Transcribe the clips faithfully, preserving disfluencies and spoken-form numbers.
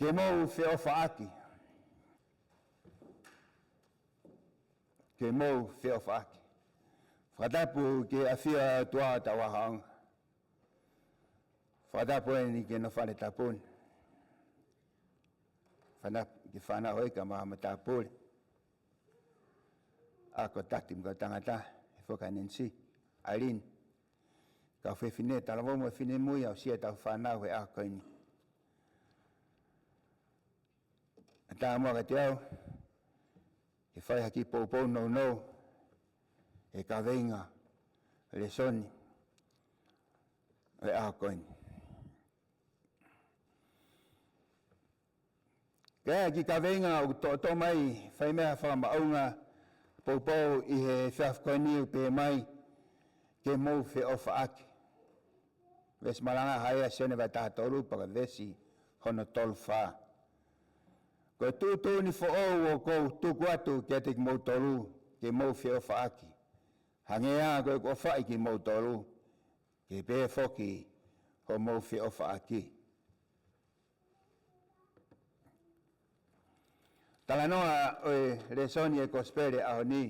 Ke mou feʻofaʻaki. Ke mou feʻofaʻaki. Fakatapu ki he ʻafio ʻa e ʻOtua ʻi hotau ʻaho ni. Fakatapu eni ki he fale tapu ni. Fana-, ki he fānau ʻi he kau matāpule. ʻA e kau tangata mo e kau tangata, ʻe fakaʻenenisi, ʻAilini. Kau fefine talavou mo e finemui, ʻa e siʻetau fānau he ʻaho ko eni. ʻE taumuʻa kiate au ke fai ha kiʻi poupou nounou he kaveinga lēsoni ʻo e ʻaho ko eni. Ko e kiʻi kaveinga ʻoku toʻotoʻo mai, fai mei ai ha fakamaʻunga poupou ʻi he efiafi ko eni, ʻoku pehē mai: Ke mou feʻofaʻaki. Veesi malanga ʻa ia, Sione vahe taha tolu, pea ko e veesi hono tolu fā. Ko e tuʻutuʻuni foʻou ʻoku ou tuku atu kiate kimoutolu, ke mou feʻofaʻaki. Hangē ā ko ʻeku ʻofaʻi kimoutolu, ke pehē foki hoʻomou feʻofaʻaki. Talanoa ʻo e lēsoni ʻo e Kosipeli ʻo e ʻaho ni.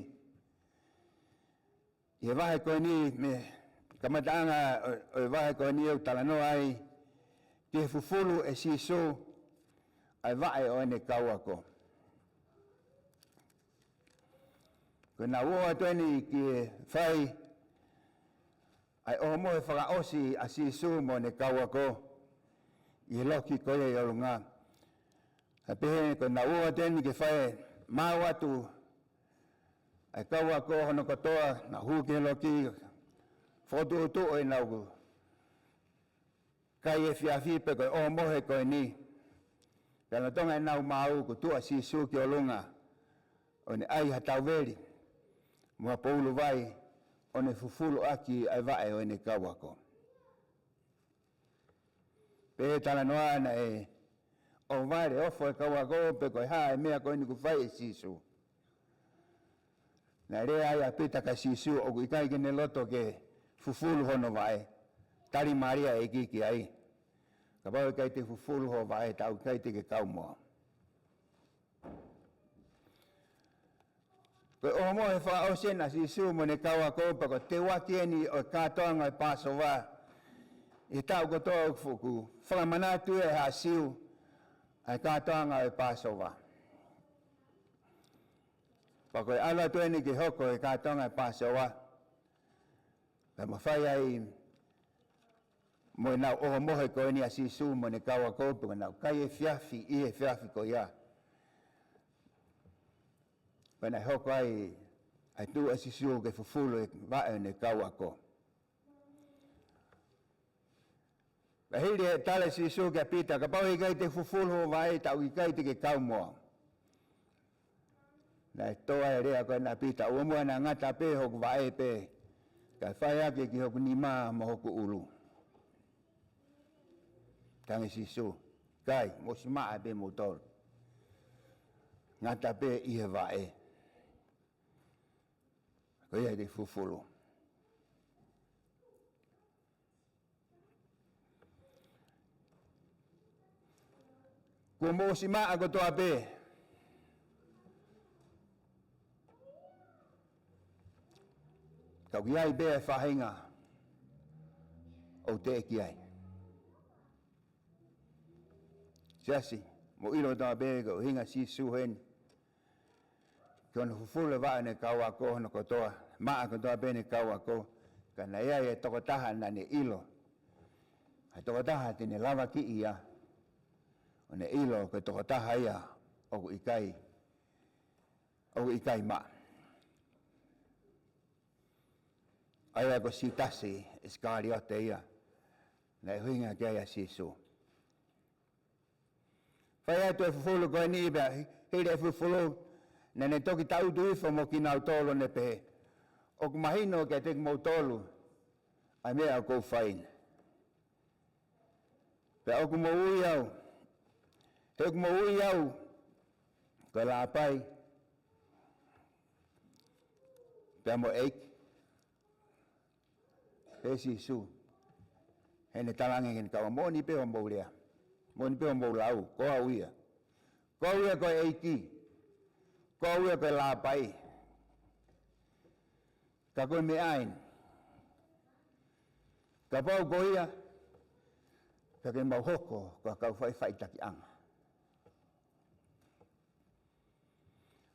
ʻI he vahe ko eni, mei he kamataʻanga ʻo, ʻo e vahe ko eni, ʻoku talanoa ai ki he fufulu ʻe Sīsū ʻa e vaʻe ʻo ʻene kau ako. Ko ʻenau ō atu eni ke fai ʻa e ʻohomohe fakaʻosi ʻa Sīsū mo ʻene kau ako ʻi he loki ko ia ʻi ʻolunga. Ka pehē ko ʻenau ō atu eni ke fai, maʻu atu ʻa e kau ako hono kotoa, nau hū ki he loki, fokotuʻutuʻu ʻenau kai efiafi pe ko e ʻohomohe ko eni. Pea lolotonga ʻenau maʻu, kuo tuʻu ʻa Sīsū ki ʻolunga, ʻo ne ʻai ha tauveli mo ha poulu vai, ʻo ne fufulu ʻaki ʻa e vaʻe ʻo ʻene kau ako. Pea talanoa naʻe ʻohovale, ofo e kau ako pe ko e hā e meʻa ko eni kuo fai ʻe Sīsū. Naʻe lea ai ʻa Pita kia Sīsū ʻoku ʻikai ke ne loto ke fufulu hono vaʻe. Tali mai leva e ʻEiki ki ai: Kapau ʻe ʻikai te ke fufulu ho vaʻe, ta ʻoku ʻikai te ke kau mo au. Ko e ʻohomohe fakaʻosi eni ʻa Sīsū mo ʻene kau ako, pea ko e teuaki eni ʻo e kātoanga ʻo e Pāsova. ʻI he taʻu kotoa ʻoku fuku, fakamanatu ʻe he Siu ʻa e kātoanga ʻo e Pāsova. Pea ko e ʻalu atu eni ke hoko e kātoanga ʻo e Pāsova, pea mafai ai mo ʻenau ʻohomohe ko eni ʻa Sīsū mo ʻene kau ako, pea ko ʻenau kai efiafi ʻi he efiafi ko ia. Pea naʻe hoko ai ʻa e tuʻu ʻa Sīsū ke fufulu e vaʻe ʻo ʻene kau ako. Pea hili e tala ʻa Sīsū kia Pita: Kapau ʻe ʻikai te ke fufulu ho vaʻe, ta ʻoku ʻikai te ke kau mo au. Naʻe tō ai e lea ko ena ʻa Pita: ʻOua muʻa naʻa ngata pē hoku vaʻe pē, kae fai hake ki hoku nima mo hoku ʻulu. Talaange ʻe Sīsū: ʻIkai, mou ʻosi maʻa pē moutolu. Ngata pē ʻi he vaʻe, ko ia te ke fufulu. Kuo mou ʻosi maʻa kotoa pē, ka ʻoku ʻi ai pē e faʻahinga ʻoku teʻeki ai. Siasi, mou ʻilo kotoa pē ko e ʻuhinga ʻa Sīsū heni ki hono fufulu e vaʻe ʻo ʻene kau ako hono kotoa, maʻa kotoa pē ʻene kau ako. Ka naʻe ʻi ai e tokotaha naʻa ne ʻilo, ʻa e tokotaha te ne lavakiʻi ia, ʻo ne ʻilo ko e tokotaha ia ʻoku ʻikai, ʻoku ʻikai maʻa. ʻA ia ko Siutasi ʻIsikaliote ia naʻe ʻuhinga ki ai ʻa Sīsū. Fai atu e fufulu ko eni, pea hili e fufulu, naʻa ne toki tangutu hifo mo kinautolu ʻo ne pehē: ʻOku mahino kiate kimoutolu ʻa e meʻa ʻoku ou fai ni. Pea ʻoku mou ui au, he ʻoku mou ui au ko e Lāpai, pea mo e ʻEiki. Pehē ʻe Sīsū heʻene talaange ki heʻene kau ako: Moʻoni pē hoʻomou lea. Moʻoni pē hoʻomou lau, ko au ia. Ko au ia ko e ʻEiki. Ko au ia ko e Lāpai. Ka ko e meʻa eni. Kapau ko ia, pea ke mau hoko ko e kau faʻifaʻitakiʻanga.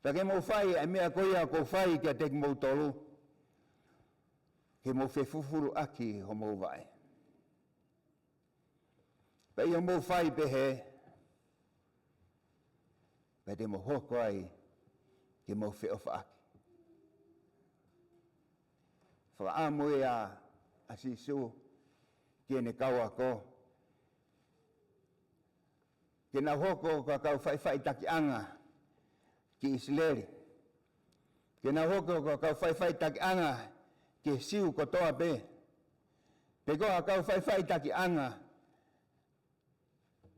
Pea ke mau fai ʻa e meʻa ko ia ʻoku ou fai kiate kimoutolu, ke mau fefufuluʻaki homou vaʻe. Pea ʻi hoʻomou fai pehē, pea te mau hoko ai ke mau feʻofaʻaki. Fakaʻamu ia ʻa Sīsū ki heʻene kau ako, ke nau hoko ko e kau faʻifaʻitakiʻanga ki ʻIsileli. Ke nau hoko ko e kau faʻifaʻitakiʻanga ki he Siu kotoa pē. Pe ko e kau faʻifaʻitakiʻanga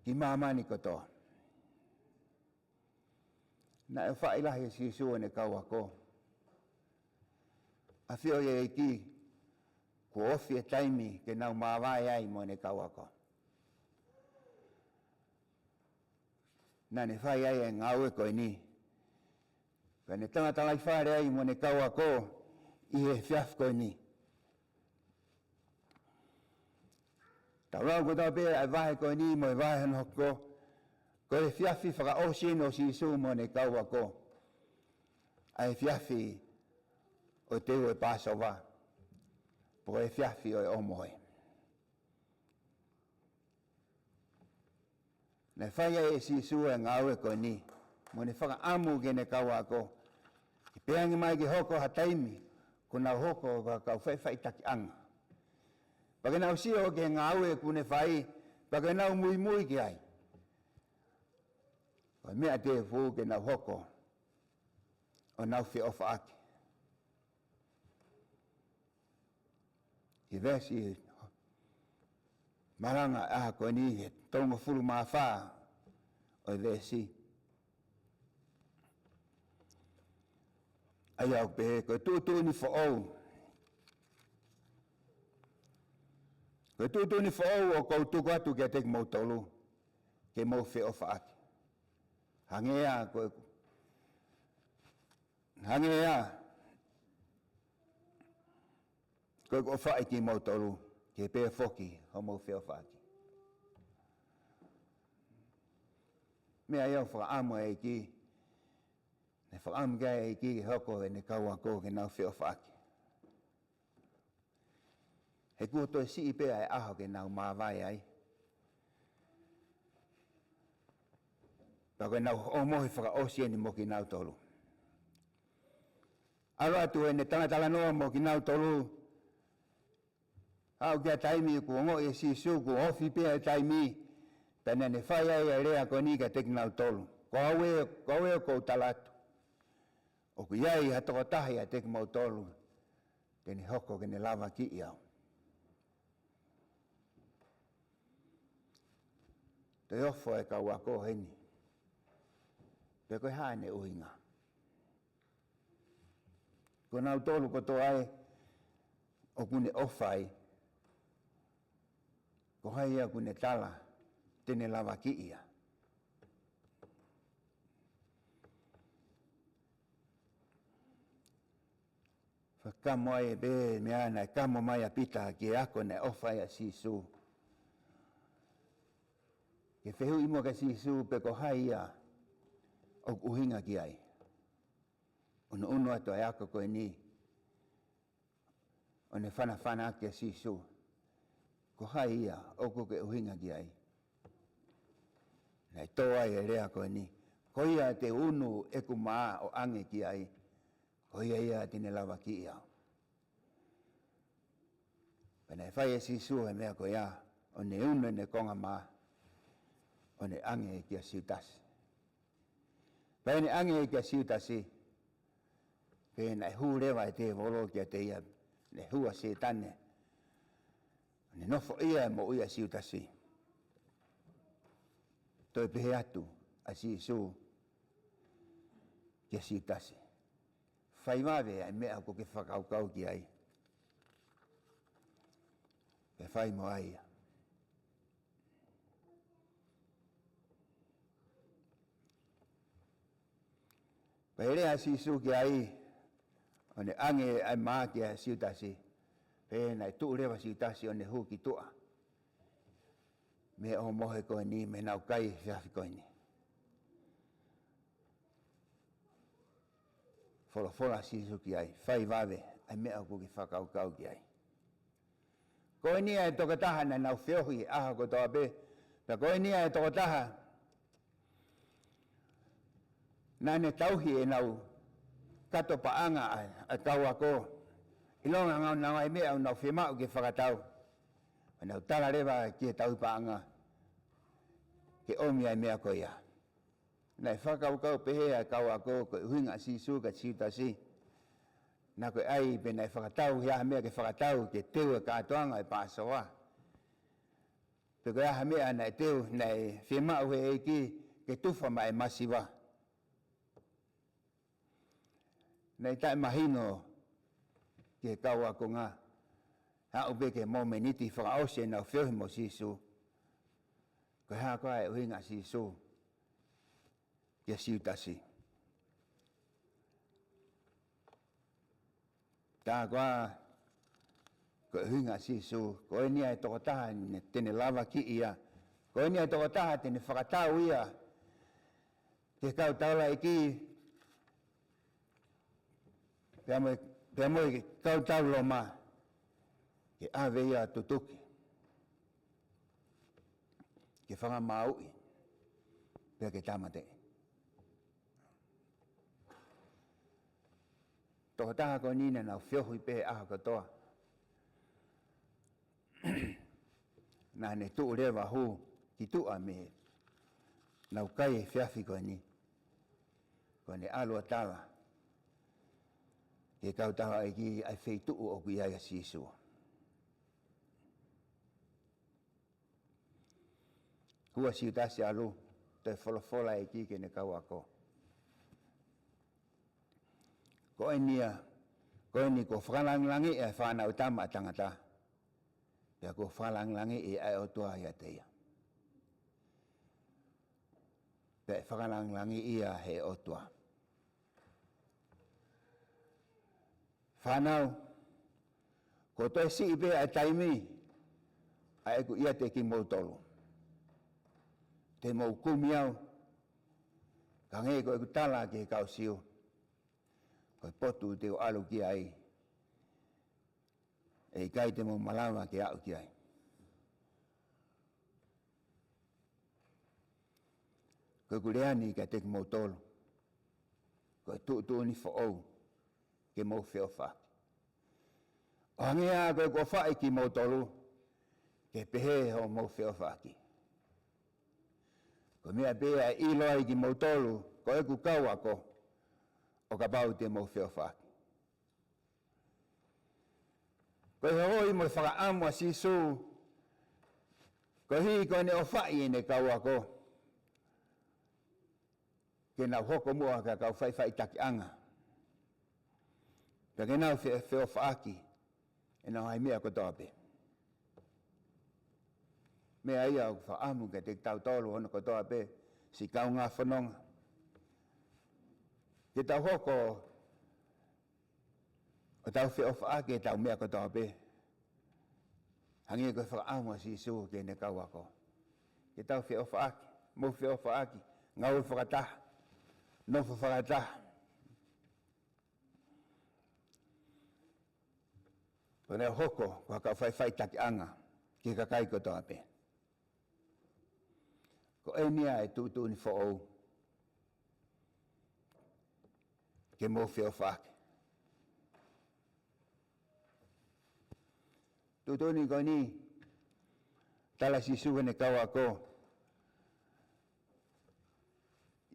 ki māmani kotoa. Naʻe ʻofaʻi lahi ʻe Sīsū ʻene kau ako. ʻAfio ʻa e ʻEiki, kuo ofi e taimi ke nau māvae ai mo ʻene kau ako. Naʻa ne fai ai e ngāue ko eni. Pea ne tangata laifale ai mo ʻene kau ako ʻi he efiafi ko eni. Tau lau kotoa pē ʻa e vahe ko eni mo e vahe hono hoko. Ko e efiafi fakaʻosi eni ʻo Sīsū mo ʻene kau ako. ʻA e efiafi ʻo e teu e Pāsova. Pe ko e efiafi ʻo e ʻOhomohe. Naʻe fai ai ʻe Sīsū e ngāue ko eni, mo ne fakaʻamu ki heʻene kau ako, ke pehē ange mai ke hoko ha taimi, kuo nau hoko ko e kau faʻifaʻitakiʻanga. Pea ke nau sio ki he ngāue kuo ne fai, pea ke nau muimui ki ai. Ko e meʻa tēpū ke nau hoko, ʻo nau feʻofaʻaki. ʻI he veesi malanga ʻa ko eni he tolungofulu mā fā ʻo e veesi. ʻA ia ʻoku pehē, ko e tuʻutuʻuni foʻou. Ko e tuʻutuʻuni foʻou ʻoku ou tuku atu kiate kimoutolu, ke mou feʻofaʻaki. Hangē ia ko e Hangē ia ko ʻeku ʻofaʻi kimoutolu, ke pehē foki hoʻomou feʻofaʻaki. Meʻa ia ʻoku fakaʻamu ʻa e ʻEiki, naʻe fakaʻamu ki ai ʻa e ʻEiki ke hoko ʻene kau ako ke nau feʻofaʻaki. He kuo toe siʻi pē ʻa e ʻaho ke nau māvae ai. Pea ko ʻenau ʻohomohe fakaʻosi eni mo kinautolu. ʻAlu atu ʻene talatalanoa mo kinautolu. Aʻu ki ha taimi kuo ongoʻi ʻe Sīsū kuo ofi pē ʻa e taimi. Pea naʻa ne fai ai ʻa e lea ko eni kiate kinautolu. Ko au ē, ko au ē ʻoku ou tala atu. ʻOku ʻi ai ha tokotaha ʻiate kimoutolu, te ne hoko ke ne lavakiʻi au. Toe ofo e kau ako heni. Pe ko e hā ʻene ʻuhinga? Ko nautolu kotoa ē ʻoku ne ʻofa ai, ko hai ia ʻoku ne tala te ne lavakiʻi ia? Fakakamo ai pē meʻa naʻe kamo mai ʻa Pita ki he ako naʻe ʻofa ai ʻa Sīsū. Ke fehuʻi muʻa kia Sīsū pe ko hai ia ʻoku ʻuhinga ki ai. ʻUnuʻunu atu ʻa e ako ko eni, ʻo ne fanafana kia Sīsū, ko hai ia ʻoku ke ʻuhinga ki ai? Naʻe tō ai e lea ko eni, ko ia te u unu ʻeku mā ʻo ʻange ki ai, ko ia ia te ne lavakiʻi au. Pea naʻe fai ʻe Sīsū e meʻa ko ia, ʻo ne unu ʻene konga mā, ʻo ne ʻange kia Siutasi. Pea ʻi heʻene ʻange kia Siutasi, pea naʻe hū leva e tēvolo kiate ia, naʻe hū ʻa Sētane, ʻo ne nofoʻia e moʻui ʻa Siutasi. Toe pehē atu ʻa Sīsū kia Siutasi, fai vave ʻa e meʻa ʻoku ke fakakaukau ki ai, pea fai mo au ia. Pea lea ʻa Sīsū ki ai, ʻo ne ʻange ʻa e mā kia Siutasi. Pea naʻe tuʻu leva ʻa Siutasi ʻo ne hū ki tuʻa mei he ʻohomohe ko eni, mei heʻenau kai efiafi ko eni. Folofola ʻa Sīsū ki ai, fai vave ʻa e meʻa ʻoku ke fakakaukau ki ai. Ko eni ʻa e tokotaha naʻa nau feohi he ʻaho kotoa pē. Pea ko eni ʻa e tokotaha naʻa ne tauhi ʻenau kato paʻanga ʻa, ʻa e kau ako. ʻIlonga ʻa e ngaahi meʻa ʻoku nau fiemaʻu ke fakatau, ʻo nau tala leva ki he tauhi paʻanga ke ʻomi ʻa e meʻa ko ia. Naʻe fakakaukau pehē ʻa e kau ako ko e ʻuhinga ʻa Sīsū kia Siutasi, naʻa ko e ʻai pē naʻe fakatau, ʻi ai ha meʻa ke fakatau ke teu e kātoanga ʻo e Pāsova. Pe ko e hā ha meʻa naʻe teu, naʻe fiemaʻu ʻe he ʻEiki ke tufa maʻa e masiva. Naʻe taʻemahino ki he kau akonga, aʻu pē ki he momeniti fakaʻosi ʻenau feohi mo Sīsū, ko e hā koā e ʻuhinga ʻa Sīsū kia Siutasi. Tā koā ko e ʻuhinga ʻa Sīsū, ko eni ʻa e tokotaha naʻa ne, te ne lavakiʻi ia, ko eni ʻa e tokotaha te ne fakatau ia ki he kau taulaʻeiki, pea mo e, pea mo e kau tau Loma, ke ʻave ia ʻo tutuki, ke fakamāuʻi, pea ke tāmateʻi. Tokotaha ko eni naʻa nau feohi pē he ʻaho kotoa. Naʻa ne tuʻu leva ʻo hū ki tuʻa mei heʻenau kai efiafi ko eni, ko ʻene ʻalu ʻo tala ki he kau taulaʻeiki ʻa e feituʻu ʻoku ʻi ai ʻa Sīsū. Hū ʻa Siutasi ʻo ʻalu, toe folofola e ʻEiki ki heʻene kau ako: Ko eni ia, ko eni kuo fakalangilangiʻi ʻa e Fanautama ʻa Tangata, pea kuo fakalangilangiʻi ʻa e ʻOtua ʻiate ia, pea ʻe fakalangilangiʻi ia ʻe he ʻOtua. Fānau, kuo toe siʻi pē ʻa e taimi ʻa ʻeku ʻiate kimoutolu. Te mou kumi au, ka hangē ko ʻeku tala ki he kau Siu, ko e potu te u ʻalu ki ai, ʻe ʻikai te mou malava ke aʻu ki ai. Ko ʻeku lea ni kiate kimoutolu, ko e tuʻutuʻuni foʻou ke mou feʻofaʻaki. ʻO hangē ko ʻeku ʻofaʻi kimoutolu, ke pehē hoʻomou feʻofaʻaki. Ko e meʻa pē ia ʻe ʻilo ai kimoutolu ko ʻeku kau ako, ʻo kapau te mou feʻofaʻaki. Ko e hoi mo e fakaʻamu ʻa Sīsū, koeʻuhi ko ʻene ʻofaʻi ʻene kau ako, ke nau hoko muʻa ko e kau faʻifaʻitakiʻanga, pea ke nau fe-, feʻofaʻaki ʻenau ngaahi meʻa kotoa pē. Meʻa ia ʻoku fakaʻamu kiate kitautolu hono kotoa pē, siʻi kaungā fononga, ke tau hoko ʻo tau feʻofaʻaki ʻetau meʻa kotoa pē, hangē ko e fakaʻamu ʻa Sīsū ki heʻene kau ako. Ke tau feʻofaʻaki, mou feʻofaʻaki, ngāue fakataha, nofo fakataha, pea nau hoko ko ha kau faʻifaʻitakiʻanga ki he kakai kotoa pē. Ko eni ia e tuʻutuʻuni foʻou, ke mou feʻofaʻaki. Tuʻutuʻuni ko eni, tala ʻe Sīsū ki heʻene kau ako,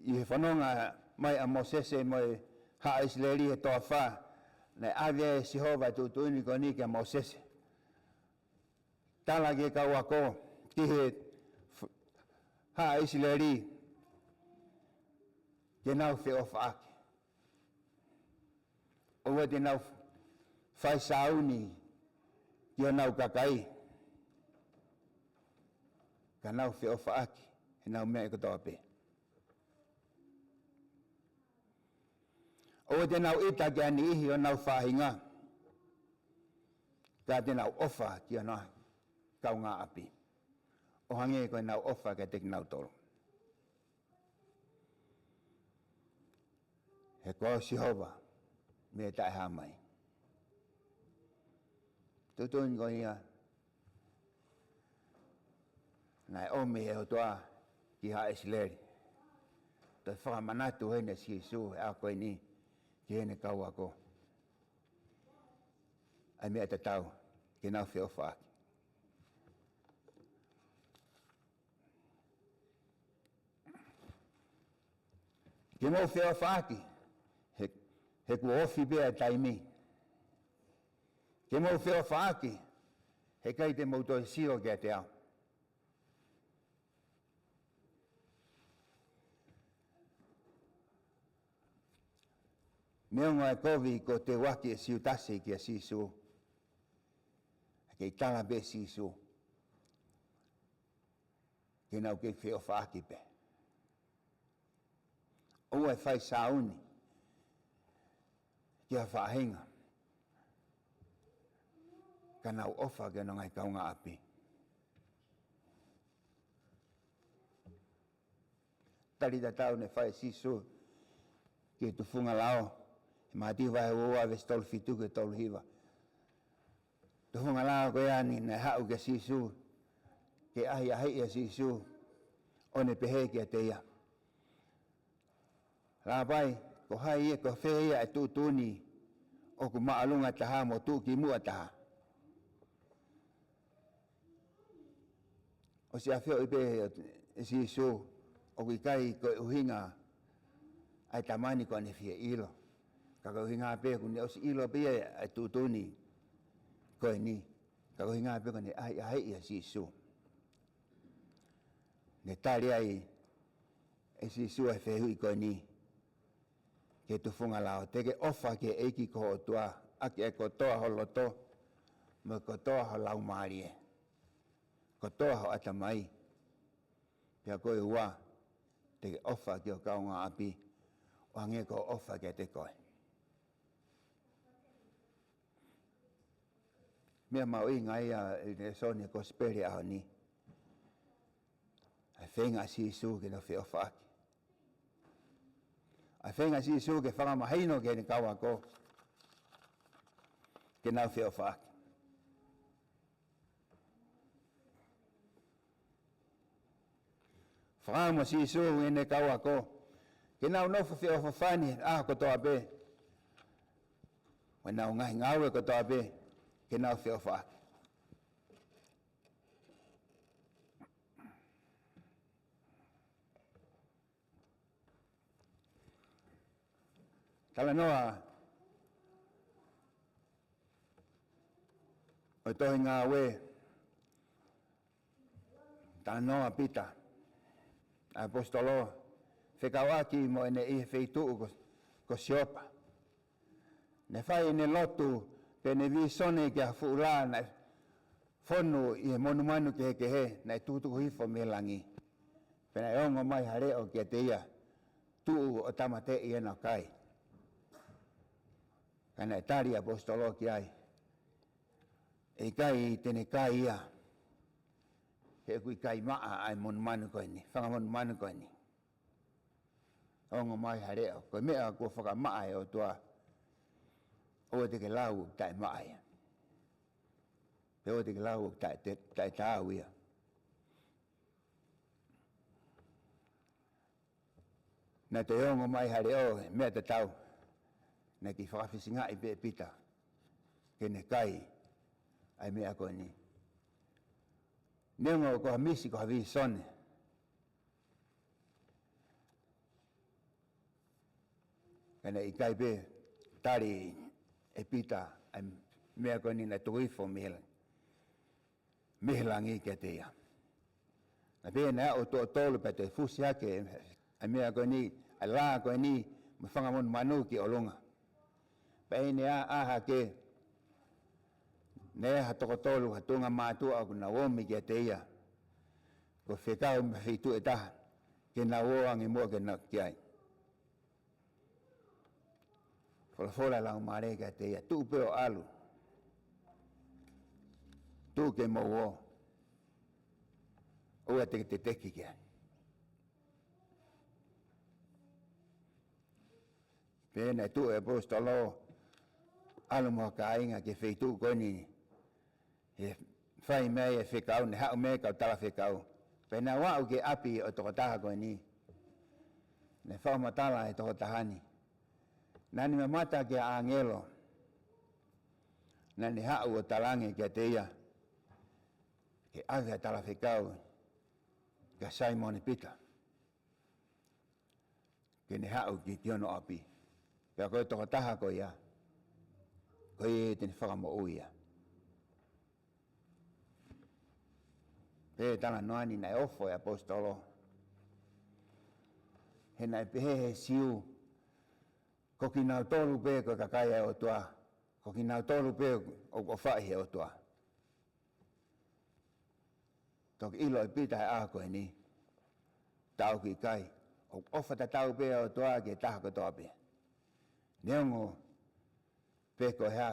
ʻi he fononga mai ʻa Mōsese mo e haʻa ʻIsileli he toafa, naʻe ʻave ʻe Sihova e tuʻutuʻuni ko eni kia Mōsese. Tala ki he kau ako, ki he f-, haʻa ʻIsileli, ke nau feʻofaʻaki. ʻOua te nau fai sāuni ki honau kakai, ka nau feʻofaʻaki ʻenau meʻa kotoa pē. ʻOua te nau ʻita ki ha niʻihi ʻo honau faʻahinga, ka te nau ʻofa ki honau kaungāʻapi, ʻo hangē ko ʻenau ʻofa kiate kinautolu. He ko Sihova, meʻa taʻehāmai. Tuʻutuʻuni ko ia naʻe ʻomi ʻe he ʻOtua ki haʻa ʻIsileli. Toe fakamanatu heni ʻe Sīsū he ʻaho ko eni ki heʻene kau ako ʻa e meʻa tatau ke nau feʻofaʻaki. Ke mou feʻofaʻaki, he, he kuo ofi pē ʻa e taimi. Ke mou feʻofaʻaki, he ʻikai te mou toe sio kiate au. Neongo e kovi ko e teuaki ʻe Siutasi kia Sīsū, ʻa e kei tala pē ʻe Sīsū ke nau kei feʻofaʻaki pē. ʻOua ʻe fai sāuni ki ha faʻahinga, ka nau ʻofa ki honau ngaahi kaungāʻapi. Tali tatau naʻe fai ʻe Sīsū ki he tufunga lao, he Mātiu vahe ua ua veesi tolu fitu ki he tolu hiva. Tufunga lao ko ia ni naʻe haʻu kia Sīsū, ke ʻahiʻahiʻi ʻa Sīsū, ʻo ne pehē kiate ia, Lāpai, ko hai ia, ko fē ia ʻa e tuʻutuʻuni ʻoku māʻolunga taha mo tuʻukimuʻa taha? ʻOsi ʻafioʻi pē ʻe Sīsū ʻoku ʻikai ko e ʻuhinga ʻa e tama ni ko ʻene fie ʻilo, ka ko e ʻuhinga pē kuo ne ʻosi ʻilo pē ia ʻa e tuʻutuʻuni ko eni, ka ko e ʻuhinga pē kuo ne ʻahiʻahiʻi ʻa Sīsū. Ne tali ai ʻe Sīsū ʻa e fehuʻi ko eni ki he tufunga lao, Te ke ʻofa ki he ʻEiki ko ho ʻOtua ʻaki ʻa e kotoa ho loto, mo e kotoa ho laumālie, kotoa ho ʻatamai. Pea ko e ua, te ke ʻofa ki ho kaungāʻapi ʻo hangē ko hoʻo ʻofa kiate koe. Meʻa mahuʻinga ia ʻi he lēsoni Kosipeli ʻaho ni. ʻA e feinga ʻa Sīsū ke nau feʻofaʻaki. ʻA e feinga ʻa Sīsū ke fakamahino ki heʻene kau ako ke nau feʻofaʻaki. Fakaʻamu ʻa Sīsū ki heʻene kau ako ke nau nofo feʻofoʻofani ʻaho kotoa pē, mo ʻenau ngaahi ngāue kotoa pē, ke nau feʻofaʻaki. Talanoa ʻo e tohi Ngāue, talanoa ʻa Pita, ʻaposetolo, fekauʻaki mo ʻene ʻi he feituʻu ko, ko Siopa. Ne fai ʻene lotu, pea ne vīsone ki ha fuʻu lā naʻe fonu ʻi he monumanu kehekehe, naʻe tukutuku hifo mei langi. Pea naʻe ongo mai ha leʻo kiate ia, Tuʻu ʻo tāmateʻi ʻena kai. Ka naʻe tali ʻaposetolo ki ai, ʻE ʻikai te ne kai ia, he ʻoku ʻikai maʻa ʻa e monumanu ko eni, fanga monumanu ko eni. Ongo mai ha leʻo, ko e meʻa kuo fakamaʻa ʻe he ʻOtua, ʻoua te ke lau ʻoku taʻemaʻa ia. Pea ʻoua te ke lau ʻoku taʻe, taʻetaau ia. Naʻe toe ongo mai ha leʻo, meʻa tatau. Naʻe kei fakafisingaʻi pē ʻe Pita ke ne kai ʻa e meʻa ko eni. Neongo ko ha misi, ko ha vīsone, ka naʻe ʻikai pē tali ʻe Pita ʻa e meʻa ko eni naʻe tuku hifo mei he, mei he langi kiate ia. Naʻe pehē naʻe aʻu tuʻo tolu pea toe fusi hake ʻa e meʻa ko eni, ʻa e lā ko eni, mo e fanga monumanu ki ʻolunga. Pea ʻi heʻene ʻā, ʻā hake, naʻe ʻi ai ha toko tolu ha tuʻunga mātuʻa ʻoku nau omi kiate ia, ko e fekau mei ha feituʻu ʻe taha, ke nau ō ange muʻa ke nau ki ai. Folofola ʻa e Laumālie kiate ia, tuʻu pē ʻo ʻalu. Tuʻu ke mou ō. ʻOua te ke teteki ki ai. Pea naʻe tuʻu e ʻaposetolo, ʻalu mo e kāinga ki he feituʻu ko eni. He fai mei ai e fekau, ne haʻu mei ai e kau talafekau. Pea naʻa nau aʻu ki he ʻapi ʻo e tokotaha ko eni. Ne fakamatala e tokotaha ni. Naʻa ne mamata ki he ʻāngelo. Naʻa ne haʻu ʻo talaange kiate ia ke ʻave ʻa e talafekau kia Saimone Pita ke ne haʻu ki, ki hono ʻapi. Pea ko e tokotaha ko ia, ko ia te ne fakamoʻui ia. Pea talanoa ni naʻe ofo e ʻaposetolo. He naʻe pehē ʻe he Siu, ko kinautolu pē ko e kakai ʻa e ʻOtua. Ko kinautolu pē ʻoku ʻofaʻi ʻe he ʻOtua. Toki ʻilo ʻe Pita he ʻaho ko eni, taʻu ki ʻikai, ʻoku ʻofa tatau pē ʻa e ʻOtua ki he taha kotoa pē. Neongo pe ko e hā,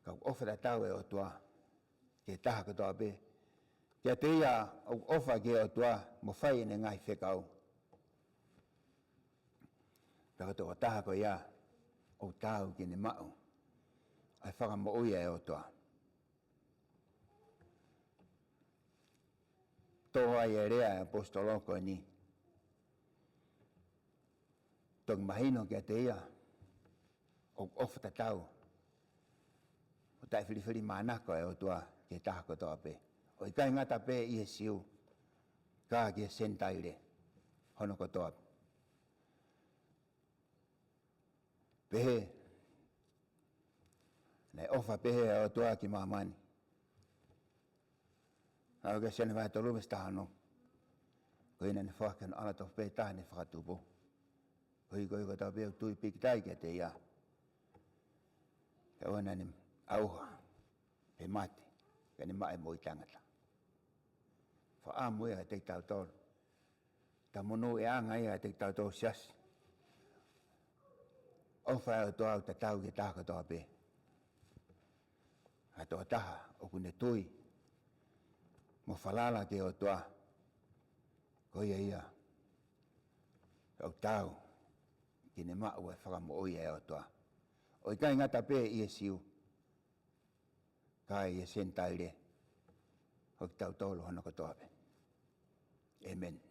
ka ʻoku ʻofa tatau e ʻOtua ki he taha kotoa pē. Kiate ia ʻoku ʻofa ki he ʻOtua mo fai ʻene ngaahi fekau. Pea ko e tokotaha ko ia ʻoku taau ke ne maʻu ʻa e fakamoʻui ʻa e ʻOtua. Tō ai e lea e ʻaposetolo ko eni. Toki mahino kiate ia ʻoku ʻofa tatau, ʻo taʻefilifili manako e ʻOtua ki he taha kotoa pē. ʻO ʻikai ngata pē ʻi he Siu, ka ki he Senitaile hono kotoa. Pehē, naʻe ʻofa pehē ʻa e ʻOtua ki māmani. ʻAlu ki he Sione vahe tolu veesi taha ono. Ko ia naʻa ne foaki hono ʻAlo tofu pē taha ne fakatupu, koeʻuhi ko ia kotoa pē ʻoku tui pīkitai kiate ia, kae ʻoua naʻa ne ʻauha pe mate, ka ne maʻu e moʻui taʻengata. Fakaʻamu ia kiate kitautolu. Tau monūʻiaʻanga ia kiate kitautolu siasi. ʻOfa e ʻOtua ʻoku tatau ki he taha kotoa pē. ʻA e tokotaha ʻoku ne tui mo falala ki he ʻOtua, ko ia ia ʻoku taau ke ne maʻu e fakamoʻui ʻa e ʻOtua. ʻO ʻikai ngata pē ʻi he Siu, ka ʻi he Senitaile, ʻo kitautolu hono kotoa pē. ʻĒmeni.